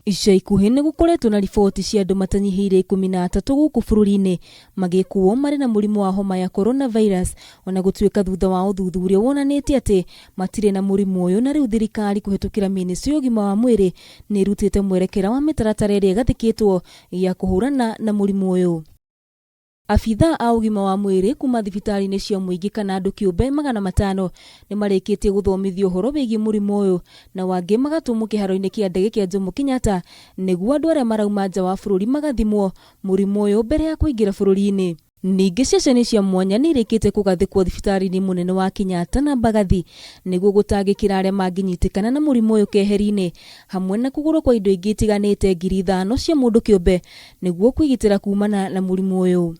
Ica ikuhĩ nĩ gũkoretwo na riboti cia andũ matanyihĩire 13 gũkũ bũrũri-inĩ magĩkuo marĩ na mũrimũ wa homa ya coronavirus, ona gũtuĩka thutha wa ũthuthuria wonanĩtie atĩ matirĩ na mũrimũ ũyũ. Na rĩu thirikari kũhĩtũkĩra mĩnĩstrĩ ya ũgima wa mwĩrĩ nĩ ĩrutĩte mwerekera wa mĩtaratara ĩrĩa ĩgathĩkĩtwo ya kũhũrana na mũrimũ ũyũ. Abithaa a ũgima wa mwĩrĩ kuma thibitarĩ-inĩ cia mũingĩ kana andũ kĩũmbe 500 nĩ marĩkĩtie gũthomithio ũhoro wĩgiĩ mũrimũ ũyũ, nao angĩ magatũmwo kĩharo-inĩ kĩa ndege kĩa Jomo Kenyatta nĩguo andũ arĩa marauma nja wa bũrũri magathimwo mũrimũ ũyũ mbere ya kũingĩra bũrũri-inĩ. Ningĩ ceceni cia mwanya nĩ irĩkĩtie kũgathĩkwo thibitarĩ-inĩ mũnene wa Kenyatta na Mbagathi nĩguo gũtangĩkĩra arĩa mangĩnyitĩkana na mũrimũ ũyũ keheri-inĩ, hamwe na kũgũrwo kwa indo ingĩ itiganĩte 5,000 cia mũndũ kĩũmbe nĩguo kwĩgitĩra kumana na mũrimũ ũyũ.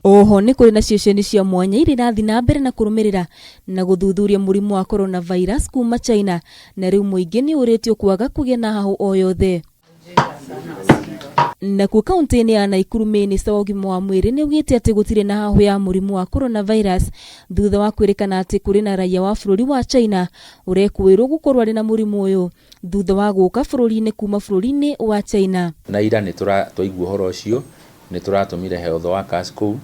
Oho nĩ kũrĩ na ceceni cia mwanya iria irathiĩ na mbere na kũrũmĩrĩra na gũthuthuria mũrimũ wa coronavirus kuma China, na rĩu mũingĩ nĩ ũrĩtio kwaga kũgĩa na hahũ o yothe. Nakuo kaunti-inĩ ya Naikuru, mĩnĩsta wa ũgima wa mwĩrĩ nĩ augĩte atĩ gũtirĩ na hahũ ya mũrimũ wa coronavirus thutha wa kwĩrĩkana atĩ kũrĩ na raiya wa bũrũri wa China ũrekũĩrwo gũkorwo arĩ na mũrimũ ũyũ thutha wa gũka bũrũri-inĩ kuma bũrũri-inĩ wa China. Na ira nĩ twaigua ũhoro ũcio, nĩ tũratũmire health workers kũu.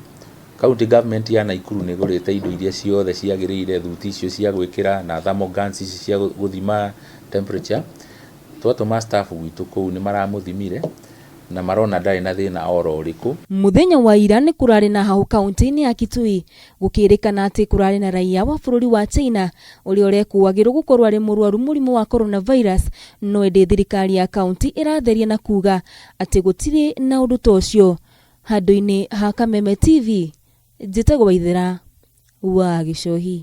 County government ya Naikuru nĩ ĩgũrĩte indo iria ciothe ciagĩrĩire, thuti icio cia gwĩkĩra na thermal guns ici cia gũthima temperature. Twatũma staff gwitũ kũu, nĩ maramũthimire na marona ndarĩ na thĩna oro ũrĩkũ. Mũthenya wa ira nĩ kũrarĩ na hahũ kaunti-inĩ ya Kitui, gũkĩrĩkana atĩ kũrarĩ na raiya wa bũrũri wa China ũrĩa ũrekũagĩrwo gũkorwo arĩ mũrwaru mũrimũ wa coronavirus, no ĩndĩ thirikari ya kaunti ĩratheria na kuga atĩ gũtirĩ na ũndũ ta ũcio. Handũ-inĩ ha Kameme TV, njĩtagwo Waithera wa Gĩcohi.